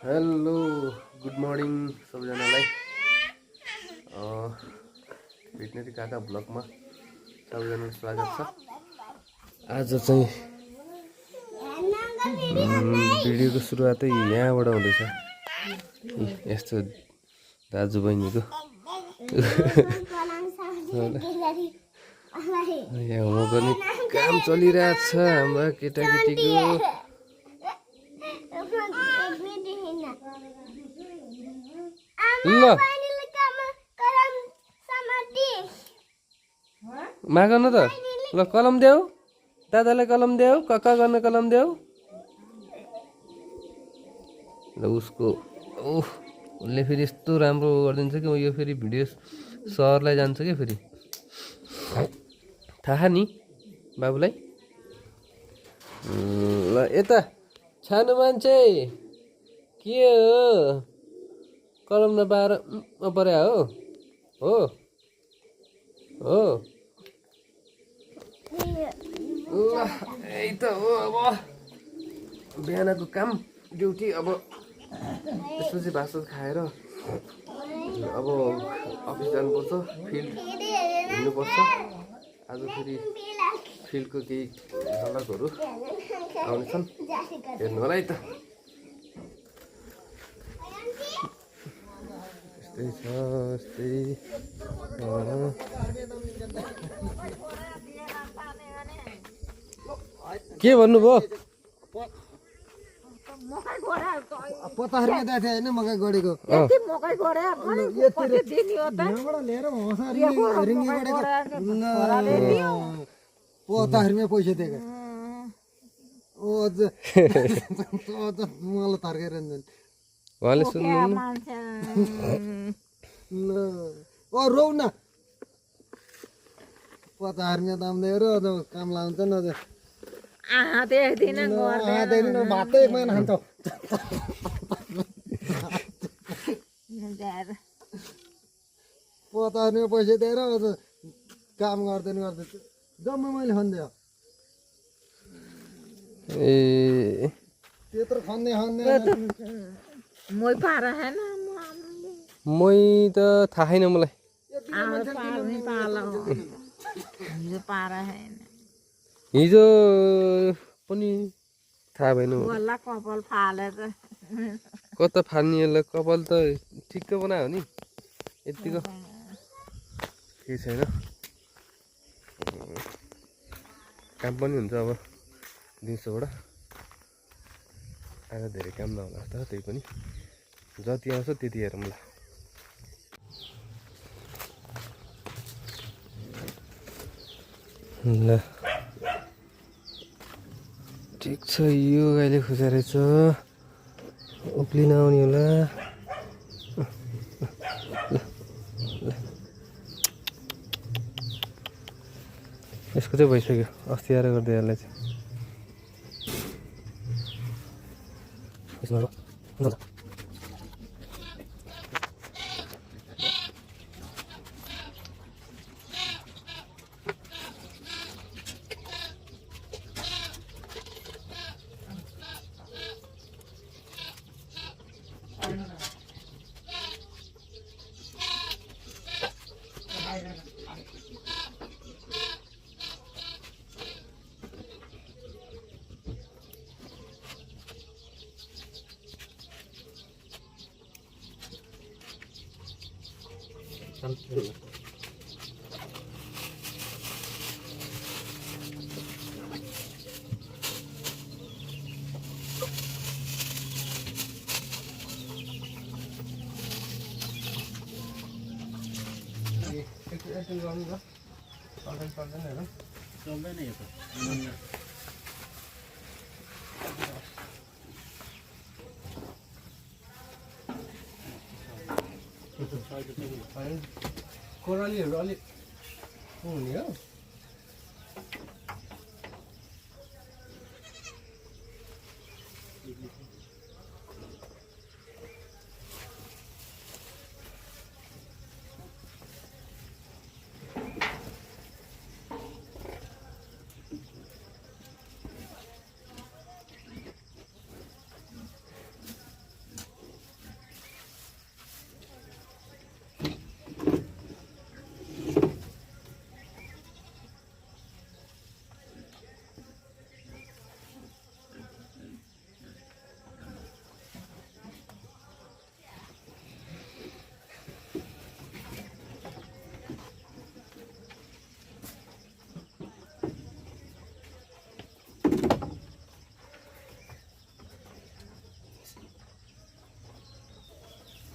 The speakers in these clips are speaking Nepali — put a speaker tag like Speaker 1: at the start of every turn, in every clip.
Speaker 1: हेलो गुड मर्निङ सबैजनालाई भेटनेरी काका ब्लगमा सबैजनालाई स्वागत छ। आज चाहिँ भिडियोको सुरुवातै यहाँबाट हुँदैछ। यस्तो दाजु बहिनीको यहाँ होमवर्क गर्ने काम चलिरहेछ हाम्रा केटाकेटीको। ल माग न त ल कलम देऊ दादालाई कलम देऊ कक्का गर्न कलम देऊ ल उसको उसले फेरि यस्तो राम्रो गरिदिन्छ कि यो फेरि भिडियो सरलाई जान्छ क्या फेरि थाहा नि बाबुलाई। ल यता सानो मान्छे के हो कलम नपाएर पर्या हो हो हो यही त हो। अब बिहानको काम ड्युटी अब त्यसपछि भात खाएर अब अफिस जानुपर्छ, फिल्ड हिँड्नुपर्छ। आज फेरि फिल्डको केही झलकहरू आउनेछन्, हेर्नु होला है त। यस्तै छ यस्तै के भन्नुभयो?
Speaker 2: पतारमा दिएको थियो होइन मकै गढेको पताहरूमा पैसा दिएको मलाई थर्केर
Speaker 1: उहाँले सुन्नु
Speaker 2: रौ न पताहरूमा दाम दिएर काम लाउँछ न भातै एकमा खान्छ पताहरूमा पैसा दिएर काम गर्दैन गर्दैछ जम्मै मैले खनिदियो
Speaker 1: ए
Speaker 2: त्यत्रो खन्ने
Speaker 1: मै त थाहा छैन मलाई। हिजो पनि थाहा भएन
Speaker 3: कपाल फालेर
Speaker 1: कता फाल्ने यसलाई कपाल त ठिक्क बनायो नि यतिको केही छैन। काम पनि हुन्छ अब दिउँसोबाट आज धेरै काम नहोला त त्यही पनि जति आउँछ त्यति हेरौँ ल। ल ठिक छ यो गाईले खोजेर रहेछ उक्लिन आउने होला। यसको चाहिँ भइसक्यो अस्ति आएर गर्दै यसलाई चाहिँ कोरालीहरू अलिक हुने हो।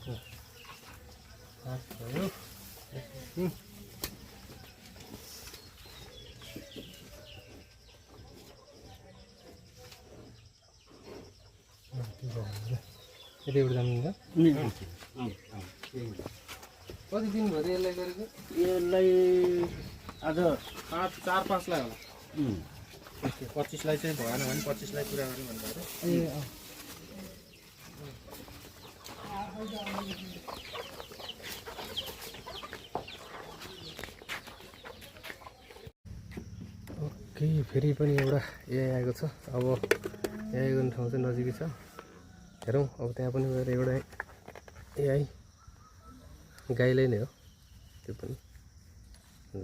Speaker 1: यति एउटा जानुहुन्छ कति दिन भयो यसलाई गरेको
Speaker 3: यसलाई आज 4-5 लाई होला 25 लाई चाहिँ भएन भने 25 लाई पुरा गर्ने भन्नुभयो
Speaker 2: ए
Speaker 1: ओके फेरि पनि एउटा एआई आएको छ अब एआई गर्ने ठाउँ चाहिँ नजिकै छ हेरौँ अब त्यहाँ पनि गएर एउटा एआई गाईलाई नै हो त्यो पनि ल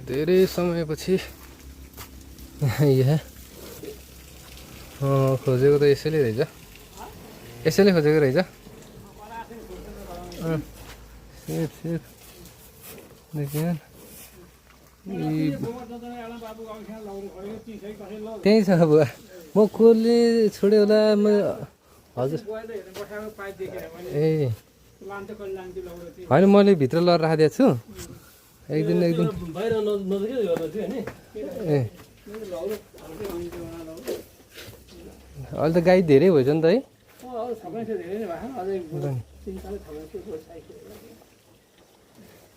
Speaker 1: धेरै समयपछि यहाँ खोजेको त यसैले रहेछ यसैले खोजेको रहेछ सेफ सेफ देखिन त्यही छ अब म कसले छोड्यो होला म हजुर ए होइन मैले भित्र लगेर राखिदिएको छु एकदिन ए अहिले त गाई धेरै भएछ नि त है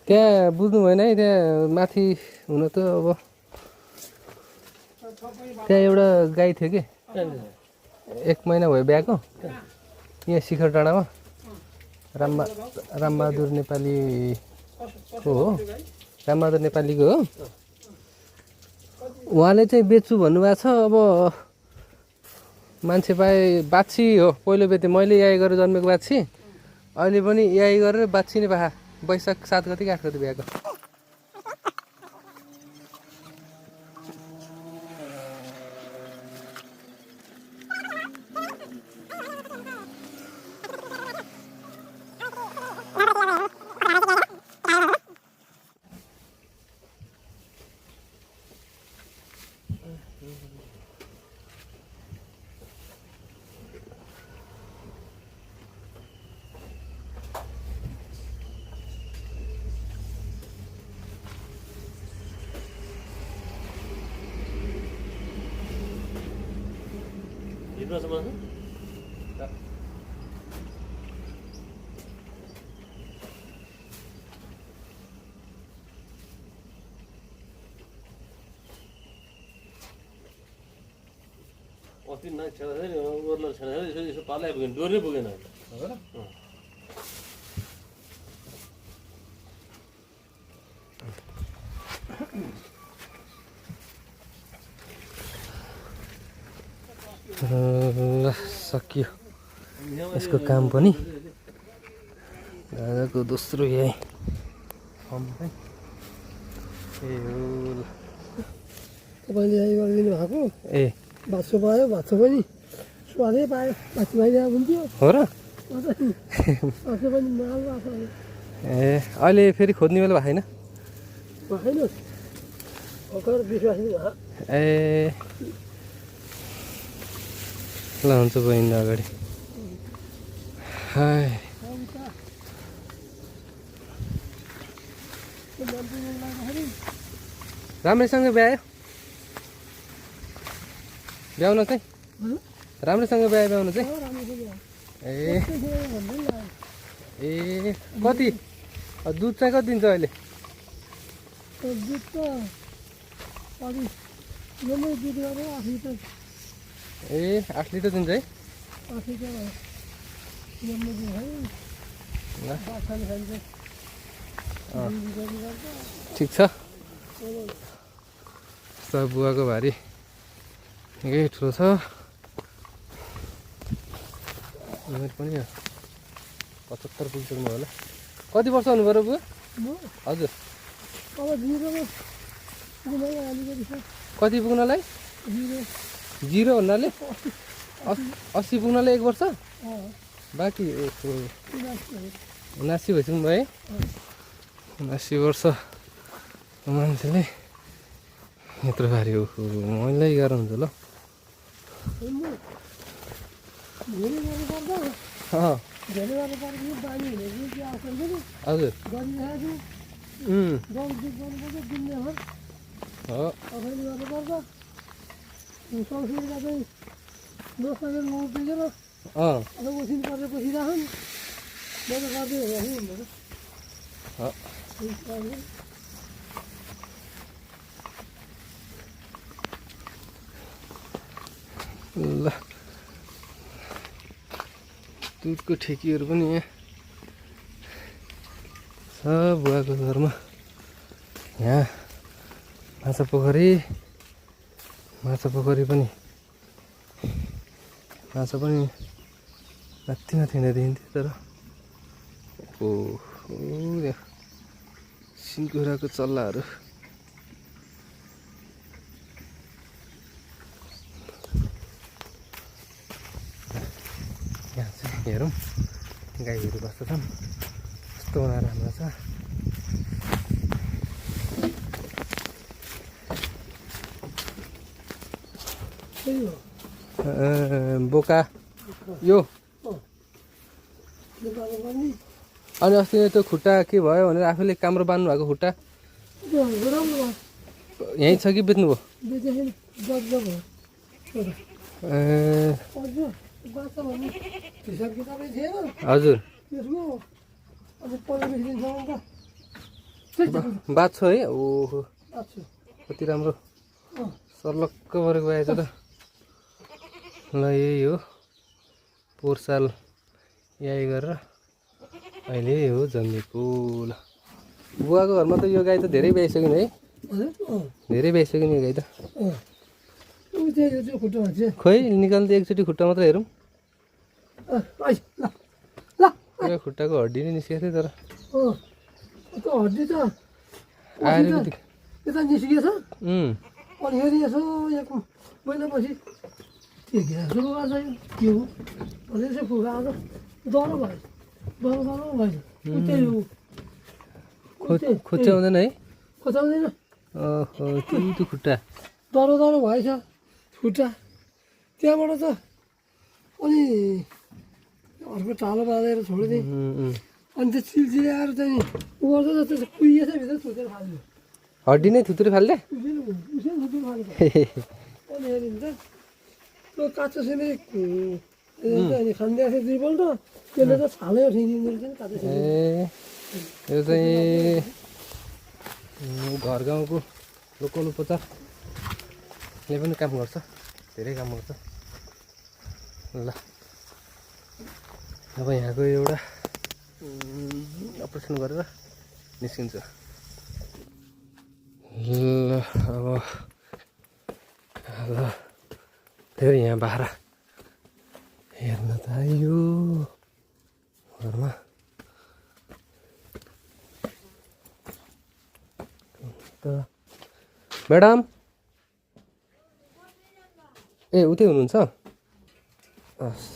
Speaker 1: त्यहाँ बुझ्नु भएन है त्यहाँ माथि हुन त अब त्यहाँ एउटा गाई थियो कि 1 महिना भयो बिहाको यहाँ शिखर डाँडामा रामबहादुर नेपालीको हो रामबहादुर नेपालीको हो उहाँले चाहिँ बेच्छु भन्नुभएको छ अब मान्छे पाए बाछी हो पहिलो बेथे मैले एआई गरेर जन्मेको बाछी अहिले पनि एआई गरेर बाछी नै पाखा वैशाख 7 गते 8 गते बिहाको
Speaker 3: अस्ति छेड्दाखेरि ओर्लो छेड्दाखेरि यसो पालै पुगेन डोरै पुगेन
Speaker 1: ल सकियो यसको काम पनि दादाको दोस्रो यही
Speaker 2: तपाईँले यही गरिदिनु भएको
Speaker 1: ए
Speaker 2: भाषो पायो भाषो पनि स्वादै पायो भाषी भाइदिएको हुन्थ्यो
Speaker 1: हो र
Speaker 2: भाषो पनि माल भएको
Speaker 1: ए अहिले फेरि खोज्ने बेला भएको
Speaker 2: भएन
Speaker 1: छैन
Speaker 2: भर्खर विश्वास भयो
Speaker 1: ए ल हुन्छ बहिनी अगाडि हाय राम्रैसँग भ्यायो भ्याउन चाहिँ राम्रैसँग भ्याउनु चाहिँ ए ए कति दुध चाहिँ कति दिन्छ अहिले
Speaker 2: दुध त अलि यमै दुध गरेर 8 लिटर
Speaker 1: ए 8 लिटर दिन्छ है
Speaker 2: 8 लिटर यमै दुध है
Speaker 1: ल
Speaker 2: बाछाले खान्छ
Speaker 1: ठिक छ सब बुवाको भारी निकै ठुलो छ उमेर पनि 75 पुगिसक्नु होला कति वर्ष हुनु पर्यो बुवा हजुर
Speaker 2: अब जिरोमा पुग्नलाई अलिकति छ
Speaker 1: कति पुग्नलाई 0 भन्नाले 80 पुग्नलाई 1 वर्ष बाँकी 79 भइसक्नु भयो 79 वर्ष मान्छेले यत्रो भारी हो मैलै गाह्रो हुन्छ ल
Speaker 2: धेरै गर्नुपर्दा
Speaker 1: अँ
Speaker 2: धेरै गर्नुपर्छ यो बानी हुने कि आउँछ नि
Speaker 1: हजुर
Speaker 2: गरिरहेको गाउँदेखि गर्नुपर्छ दिनभर
Speaker 1: हो
Speaker 2: कसैले गर्नुपर्छ संस्कृतिका चाहिँ नसकेर नउठेर
Speaker 1: अँ
Speaker 2: अब उसिन परेर बसिरहन् म त गर्दै हुँदैन
Speaker 1: हो ल दुधको ठेकीहरू पनि यहाँ छ बुवाको घरमा यहाँ माछा पोखरी पनि माछा पनि माथि माथि हिँड्दै देखिन्थ्यो तर सिन्कुराको चल्लाहरू यहाँ चाहिँ हेरौँ गाईहरू बस्छन् कस्तो बनाएर राम्रो छ
Speaker 2: त्यही हो
Speaker 1: बोका यो
Speaker 2: त्यो बाबा पनि
Speaker 1: अनि अस्ति त्यो खुट्टा के भयो भनेर आफूले काम्रो बान्नु भएको खुट्टा
Speaker 2: त्यो राम्रो भयो
Speaker 1: यहीँ छ कि बेच्नुभयो
Speaker 2: बेचेपछि जग्ग भयो छोरा अझ बाचा भन्ने हिसाब किताबै थिएन
Speaker 1: हजुर
Speaker 2: त्यसको अब 15-20 दिनसम्म त
Speaker 1: बात छ है ओहो
Speaker 2: अच्छा
Speaker 1: कति राम्रो
Speaker 2: अँ
Speaker 1: सर्लक्क परेको आएछ त ल यही हो पोहोर साल यही गरेर अहिले हो जन्मेको ल बुवाको घरमा त यो गाई त धेरै भइसक्यो नि है
Speaker 2: हजुर
Speaker 1: धेरै भइसक्यो नि यो गाई त
Speaker 2: ऊ चाहिँ यो चाहिँ खुट्टा भन्छ
Speaker 1: खोइ निकाल्नु त एकचोटि खुट्टा मात्र हेरौँ
Speaker 2: ल ल
Speaker 1: यो खुट्टाको हड्डी नै निस्केको थियो तर
Speaker 2: त्यो हड्डी त
Speaker 1: आयुर्वेदिक
Speaker 2: यता निस्किएछ अनि फेरि यसो एक महिनापछि के घ्यास सुरु गर्छ के हो अनि यसो फुका आउँछ डह्रो भयो डह्रो भयो त्यही हो
Speaker 1: खोच्याउँदैन है
Speaker 2: खोचाउँदैन
Speaker 1: ओहो त्यही त खुट्टा
Speaker 2: डह्रो भएछ खुट्टा त्यहाँबाट त अनि अर्को टालो बाँधेर छोडिदिएँ अनि त्यो चिल्चिलाएर चाहिँ उ गर्छ त त्यो कुहिएछ भित्र थुतेर फाल्यो
Speaker 1: हड्डी नै थुत्रो फाल्दै
Speaker 2: उसिन थुतेर फाल्यो अनि हेरि त त्यो काँचो सिने अनि खानिदिएको थियो दुईपल्ट त्यसले त छालै उठिदिँदो रहेछ नि काँचो सिने
Speaker 1: ए यो चाहिँ घर गाउँको लोकल उपचारले पनि काम गर्छ धेरै काम गर्छ ल अब यहाँको एउटा अपरेसन गरेर निस्किन्छ ल अब ल फेरि यहाँ बाह्र हेर्न त आइयो घरमा म्याडम ए उतै हुनुहुन्छ हस्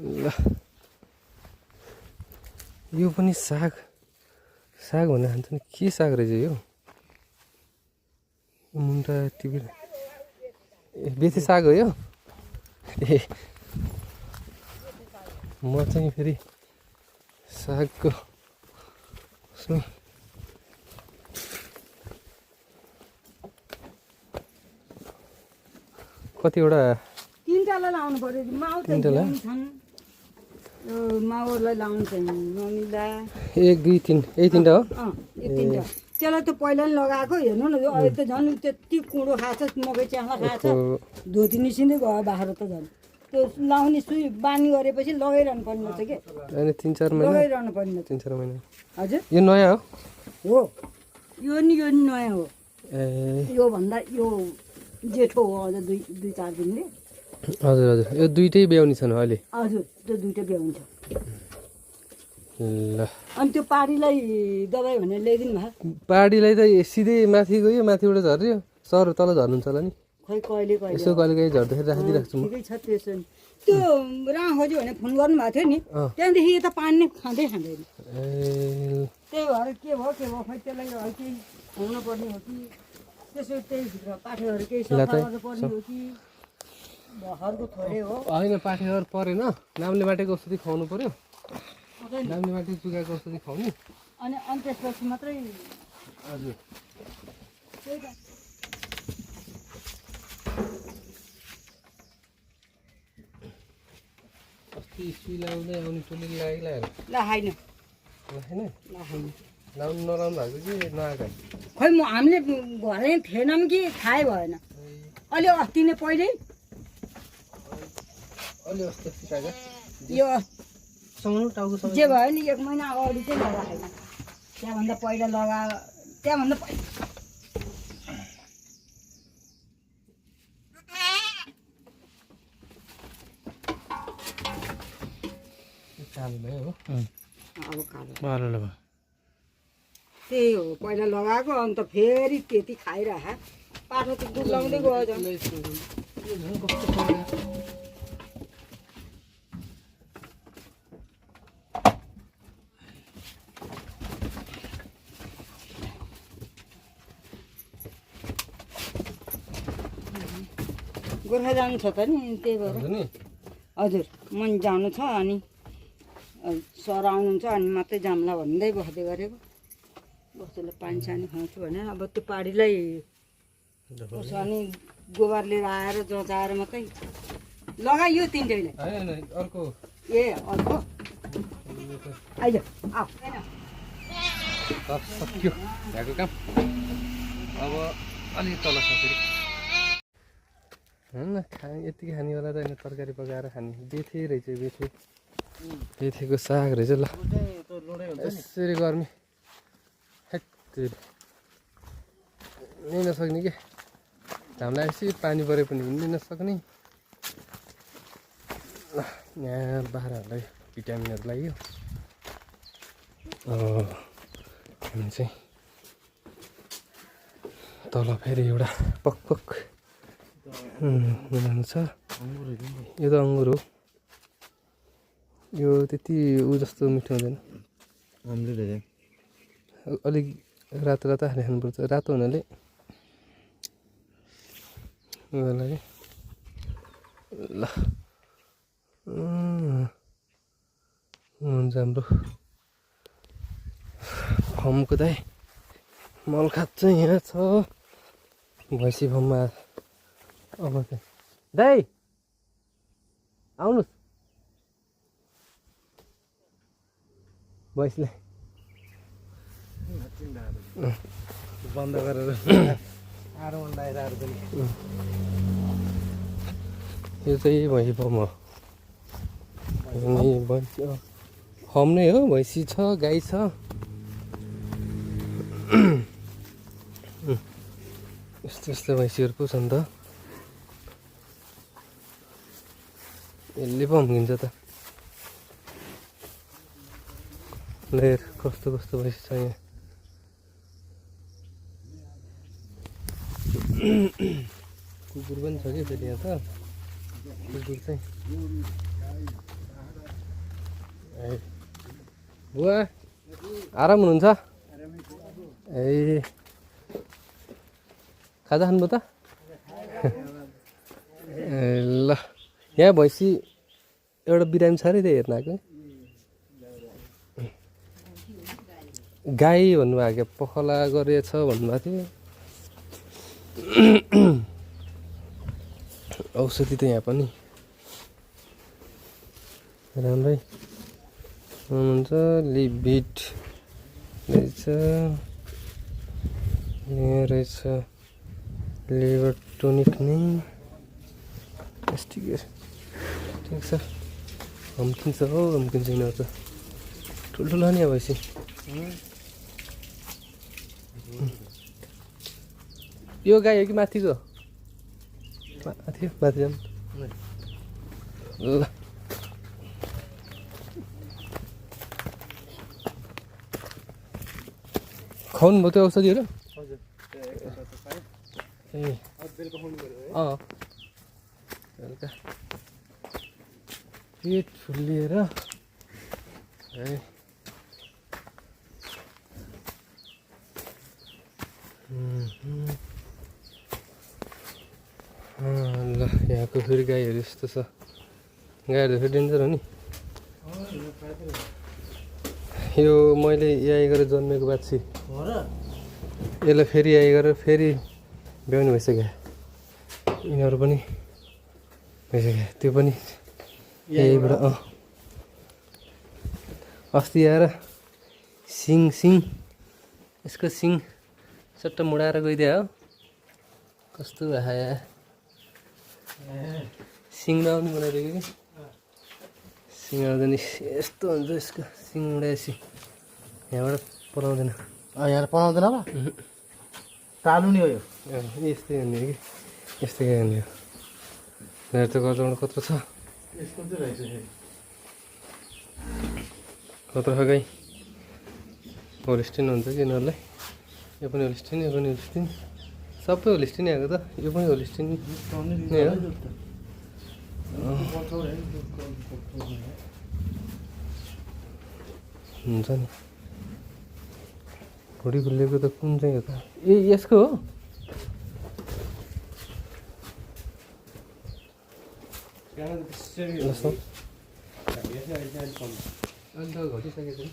Speaker 1: ल यो पनि साग साग भनेर खान्छ नि के साग रहेछ यो मुन्टा टिभी ए बेसी साग हो यो ए म चाहिँ फेरि सागको उसमा कतिवटा
Speaker 4: तिनवटालाई लाउनु पर्यो माउ त
Speaker 1: तिनवटालाई?
Speaker 4: छन् यो माउहरूलाई लाउनु चाहिँ मम्मीलाई
Speaker 1: 1 2 3 यही तिनवटा हो
Speaker 4: यो तिनवटा त्यसलाई त पहिला नि लगाएको हेर्नु न यो अहिले त झन् त्यति कुँडो खाएछ मकै च्याख्ला खाएछ धोती निस्किँदै गयो बाख्रा त झन् त्यो लाउने सुई बानी गरेपछि लगाइरहनु पर्ने रहेछ कि
Speaker 1: अनि 3-4 महिना
Speaker 4: लगाइरहनु पर्ने रहेछ
Speaker 1: 3-4 महिना
Speaker 4: हजुर
Speaker 1: यो नयाँ हो
Speaker 4: हो यो नि नयाँ हो
Speaker 1: ए
Speaker 4: योभन्दा यो जेठो हो अझ 2-4 दिनले
Speaker 1: हजुर हजुर यो दुइटै ब्याउनी छन् अहिले
Speaker 4: हजुर त्यो दुइटा ब्याउँछ
Speaker 1: ल
Speaker 4: अनि त्यो पाडीलाई दबाई भनेर ल्याइदिनु भयो
Speaker 1: पहाडीलाई त सिधै माथि गयो माथिबाट झऱ्यो सर तल झर्नुहुन्छ होला नि
Speaker 4: खै कहिले कहिले
Speaker 1: यसो कहिले कहिले झर्दाखेरि राखिदिइराख्छु म
Speaker 4: ठिकै छ त्यसो नि त्यो राँ खोज्यो भने फोन गर्नुभएको थियो नि त्यहाँदेखि यता पानी नै खाँदैन
Speaker 1: ए
Speaker 4: त्यही भएर के भयो खै त्यसलाई केही खुवाउनु पर्ने हो कि त्यसो त्यही भित्र पाठेहरू केही सफा गर्नुपर्ने हो कि भर्खरको थोरै हो
Speaker 1: होइन पाठेघर परेन नामले बाटेको औषधि खुवाउनु पर्यो नामले बाटेको चुगाएको औषधि खुवाउनु
Speaker 4: अनि त्यसपछि मात्रै
Speaker 1: हजुर
Speaker 4: त्यही त
Speaker 1: अस्ति सुई लाउँदै आउने टोलीले लागिरहेको
Speaker 4: ल होइन
Speaker 1: होइन
Speaker 4: ल होइन
Speaker 1: लाउनु नलाउनु भएको कि नआएको
Speaker 4: खै हामीले घरै थिएनौँ कि थाहै भएन अलि अस्ति नै पहिल्यै
Speaker 1: अलि अस्ति अस्ति ताजा
Speaker 4: यो
Speaker 1: सँगै टाउको सँगै
Speaker 4: जे भयो नि 1 महिना अगाडि चाहिँ लगाएको त्यहाँभन्दा पहिला त्यहाँभन्दा पहिला
Speaker 1: चालु भयो हो
Speaker 4: अब कालो
Speaker 3: बाह्रले भयो
Speaker 4: त्यही हो पहिला लगाएको अन्त फेरि त्यति खाइरह पाठो त दुध लाउँदै गयो झन् गोर्खा जानु छ त नि त्यही भएर
Speaker 1: नि
Speaker 4: हजुर मन जानु छ अनि सर आउनुहुन्छ अनि मात्रै जाम्ला भन्दै बस्दै गरेको बस्तुलाई पानी सानी खुवाउँछु भने अब त्यो पाडीलाई उसो अनि गोबर लिएर आएर जचाएर मात्रै लगाइयो तिनटैले
Speaker 1: होइन अर्को
Speaker 4: ए अर्को आइज आऊ
Speaker 1: सक्यो भएको काम अब अलिक तल छ फेरि होइन यतिकै खानेवाला त होइन तरकारी पकाएर खाने बेथे रहेछ बेथेको साग रहेछ ल यसरी गर्मी हिँड्नै नसक्ने के घाम लागेपछि पानी परे पनि हिँड्नै नसक्ने यहाँ बाख्राहरूलाई भिटामिनहरू लाग्यो हामी चाहिँ तल फेरि एउटा पक छ यो त अङ्गुर हो यो त्यति ऊ जस्तो मिठो हुँदैन अलिक रातो रातो हालेर खानुपर्छ रातो हुनाले लागि ल हुन्छ हाम्रो फर्मको दाइ मल खाद चाहिँ यहाँ छ भैँसी फर्ममा अब चाहिँ दाइ आउनुहोस् भैँसीलाई
Speaker 3: बन्द गरेर आरो लगाएर पनि
Speaker 1: यो चाहिँ भैँसी फर्म हो फर्म नै हो भैँसी छ गाई छ यस्तो यस्तो भैँसीहरू पो छन् त यसले पो अम्किन्छ त लेर कस्तो कस्तो भैँसी छ यहाँ कुकुर पनि छ कि फेरि यहाँ त कुकुर चाहिँ बुवा आराम हुनुहुन्छ ए खाजा खानुभयो त ल यहाँ भैँसी एउटा बिरामी छ अरे त्यही हेर्न आएको गाई भन्नुभएको क्या पखला गरेछ भन्नुभएको थियो औषधि त यहाँ पनि राम्रै हुनुहुन्छ लिभिड रहेछ यहाँ रहेछ लिभर टोनिक नै ठिक छ हम्किन्छ हो हम्किन्छ यिनीहरू त ठुल्ठुलो नि भएपछि यो गाई हो कि माथिको माथि जानु ल खुवाउनु भयो त्यो औषधिहरू ए बेलुका पेट फुलिएर है ल यहाँको फेरि गाईहरू यस्तो छ गाईहरू फेरि डेन्जर हो नि यो मैले यही गरेर जन्मेको बाछी यसलाई फेरि यही गरेर फेरि ब्याउनु भइसक्यो यिनीहरू पनि भइसक्यो त्यो पनि यहीबाट अस्ति आएर सिङ यसको सिङ चट्ट मुडाएर गइदियो हो कस्तो आयो सिङ नआउने बनाइदिएको कि सिङ आउँदैन यस्तो हुन्छ यसको सिङ उडाएपछि यहाँबाट पलाउँदैन
Speaker 3: यहाँ पनाउँदैन अब चालु नि हो यो
Speaker 1: यस्तै हुने कि यस्तै गाई हुने हो यहाँ त कत्रोबाट कत्रो छ कत्रो छ गाई होलिस्टिन हुन्छ कि यिनीहरूलाई यो पनि होलिस्टिन यो पनि होलिस्टिन सबै होलिस्टिन आएको त यो पनि होलिस्टिन नै हो हुन्छ नि घुडी खुलेको त कुन चाहिँ हो त ए यसको हो अन्त घटिसकेको छ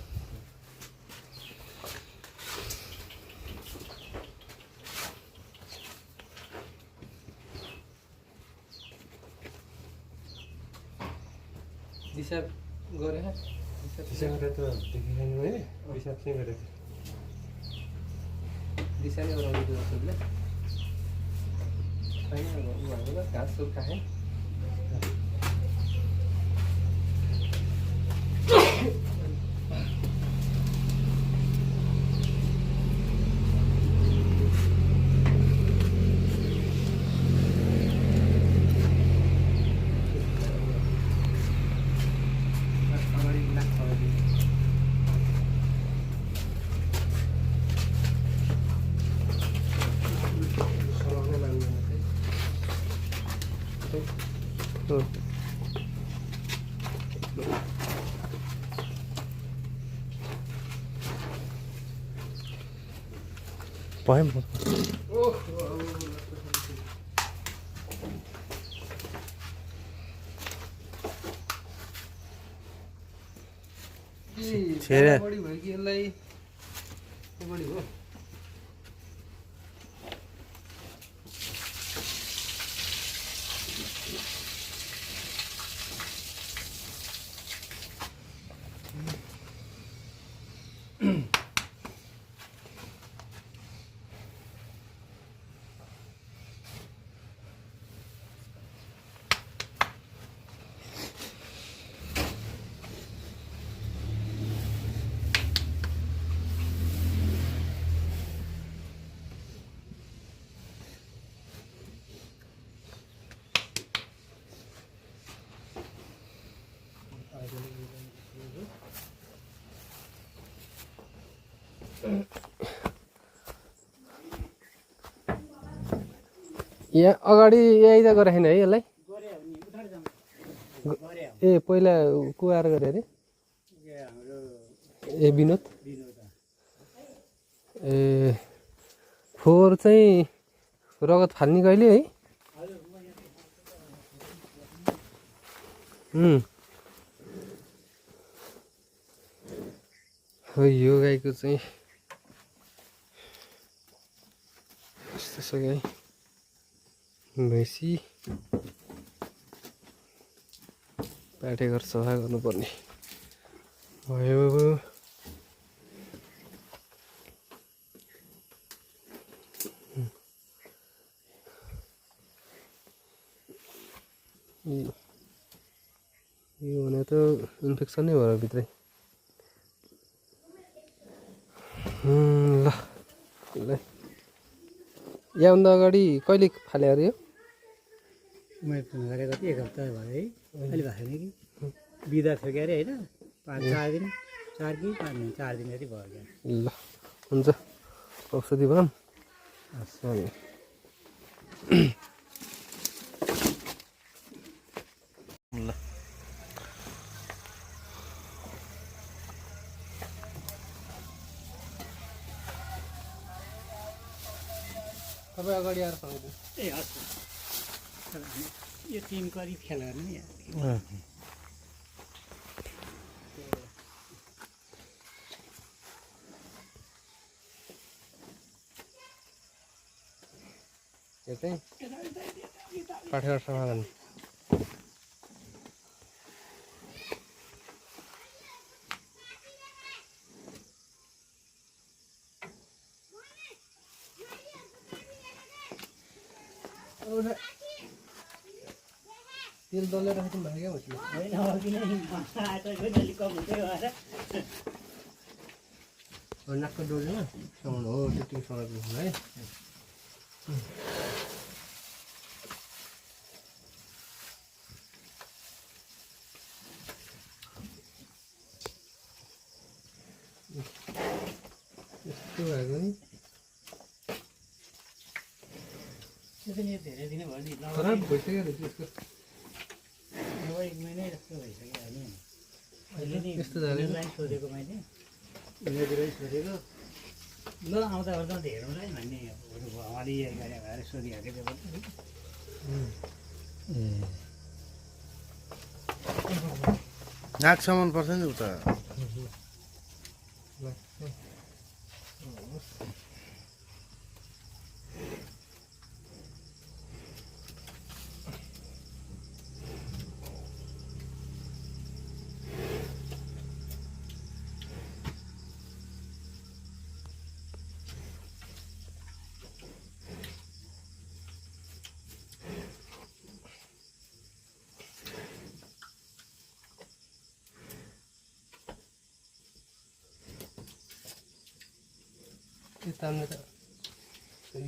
Speaker 1: दिशा गरे दिशा गरेर त देखिरहनु है दिशा चाहिँ गरेर दिशा नै गराउँदै जस्तोले छैन भएको त घाँस सुर खाएँ भयो बढी भयो कि यसलाई बढी हो यहाँ अगाडि यही त गराएन है यसलाई ए पहिला कुवाएर गरे अरे ए विनोद ए फोहोर चाहिँ रगत फाल्ने कहिले है हो यो गाईको चाहिँ यस्तो छ गाई भैँसी पाटेघर सफा गर्नुपर्ने भयो यो भने त इन्फेक्सन नै भयो भित्रै ल यहाँभन्दा अगाडि कहिले फाले अरे यो
Speaker 5: मैले फोन गरेको थिएँ 1 हप्ता भयो है अहिले भएको छैन कि बिदा थियो के अरे होइन 4 दिन 4 कि 5 दिन 4 दिन जति भयो क्या
Speaker 1: ल हुन्छ औषधि भन ल तपाईँ अगाडि आएर सँगै
Speaker 5: ए हस् यो 3 करिब खेल गर्ने नि
Speaker 1: यो चाहिँ पाठेघर सफा गर्ने तेल दलेर राख्नु भयो क्या उसले
Speaker 5: होइन अघि नै माछा आएको थियो नि अलिक कम हुँदै गएर
Speaker 1: नाकको डोरीमा साउन्ड हो त्यति सडक है यस्तो भएको नि
Speaker 5: त्यो पनि धेरै दिन भयो नि
Speaker 1: खराब भइसक्यो नि त्यसको
Speaker 5: अब 1 महिनै जस्तो भइसक्यो नि अहिले नि
Speaker 1: यस्तो जाने
Speaker 5: सोधेको मैले उनीहरूलाई सोधेको ल आउँदा ओर्दा हेरौँला भन्ने उहाँले यही गरे भएर सोधिहाल्यो
Speaker 3: नाकसम्म पर्छ नि उता
Speaker 1: त्यो तान्ने त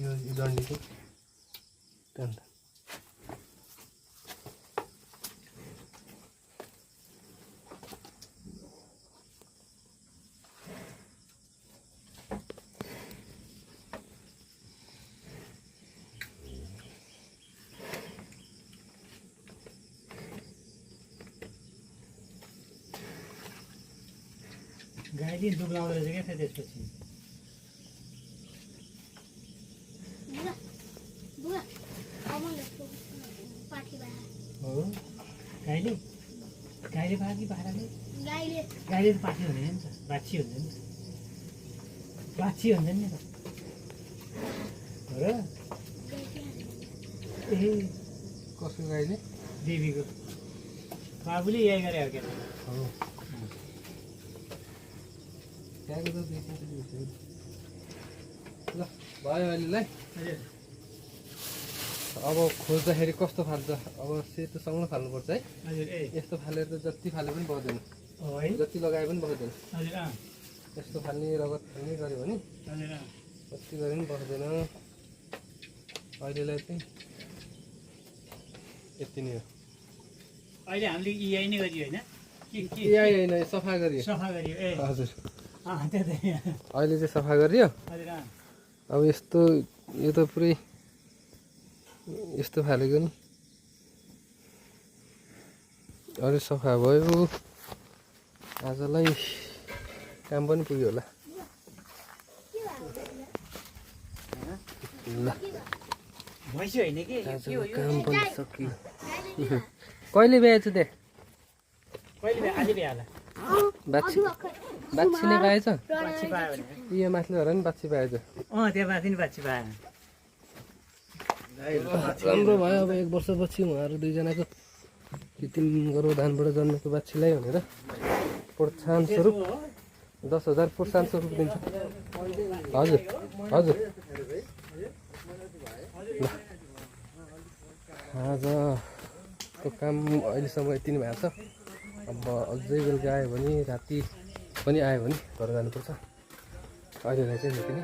Speaker 1: यो डन्डीको तान्दा
Speaker 5: गाईले दुब्लाउँदो रहेछ क्या त्यसपछि गाईले गाईले बाँकी बाख्राले गाईले त पाठी हुँदैन नि त बाछी हुँदैन नि बाछी हुँदैन नि त हो र ए
Speaker 1: कसको गाईले
Speaker 5: देवीको बाबुले यही गरे हो क्या
Speaker 1: हो त्यहाँको त देखिन्छ ल भयो अहिलेलाई
Speaker 5: हजुर
Speaker 1: अब खोज्दाखेरि कस्तो फाल्छ अब सेतो सँगै फाल्नुपर्छ है
Speaker 5: हजुर ए
Speaker 1: यस्तो फालेर त जति फाले पनि बग्दैन
Speaker 5: हो है
Speaker 1: जति लगाए पनि बग्दैन
Speaker 5: हजुर
Speaker 1: यस्तो फाल्ने रगत फाल्ने गऱ्यो भने
Speaker 5: हजुर
Speaker 1: जति गरे पनि बग्दैन अहिलेलाई चाहिँ यति नै हो
Speaker 5: अहिले हामीले यही नै गरियो होइन के
Speaker 1: यही होइन सफा गरियो
Speaker 5: सफा गरियो ए
Speaker 1: हजुर
Speaker 5: त्यो त
Speaker 1: अहिले चाहिँ सफा गरियो
Speaker 5: हजुर
Speaker 1: अब यस्तो यो त पुरै यस्तो फालेको नि अरू सफा भयो आजलाई काम पनि पुग्यो होला ल
Speaker 5: भैँसी होइन कि
Speaker 1: आजको काम पनि सकियो कहिले भ्याएछ त्यहाँ
Speaker 5: कहिले आज भ्याला
Speaker 1: बाछी बाछीले पाएछ
Speaker 5: बाछी पायो भने
Speaker 1: यो माथिले भएर नि बाछी पाएछ
Speaker 5: त्यहाँ माथि नि बाछी पाएन
Speaker 1: राम्रो भयो अब 1 वर्षपछि उहाँहरू दुईजनाको त्यो 3 गर्भधानबाट जन्मेको बाछीलाई भनेर प्रोत्साहन स्वरूप 10,000 प्रोत्साहन स्वरूप दिन्छ हजुर हजुर आजको काम अहिलेसम्म यति नै भएको छ अब अझै बेलुका आयो भने राति पनि आयो भने घर जानुपर्छ अहिलेलाई चाहिँ यति नै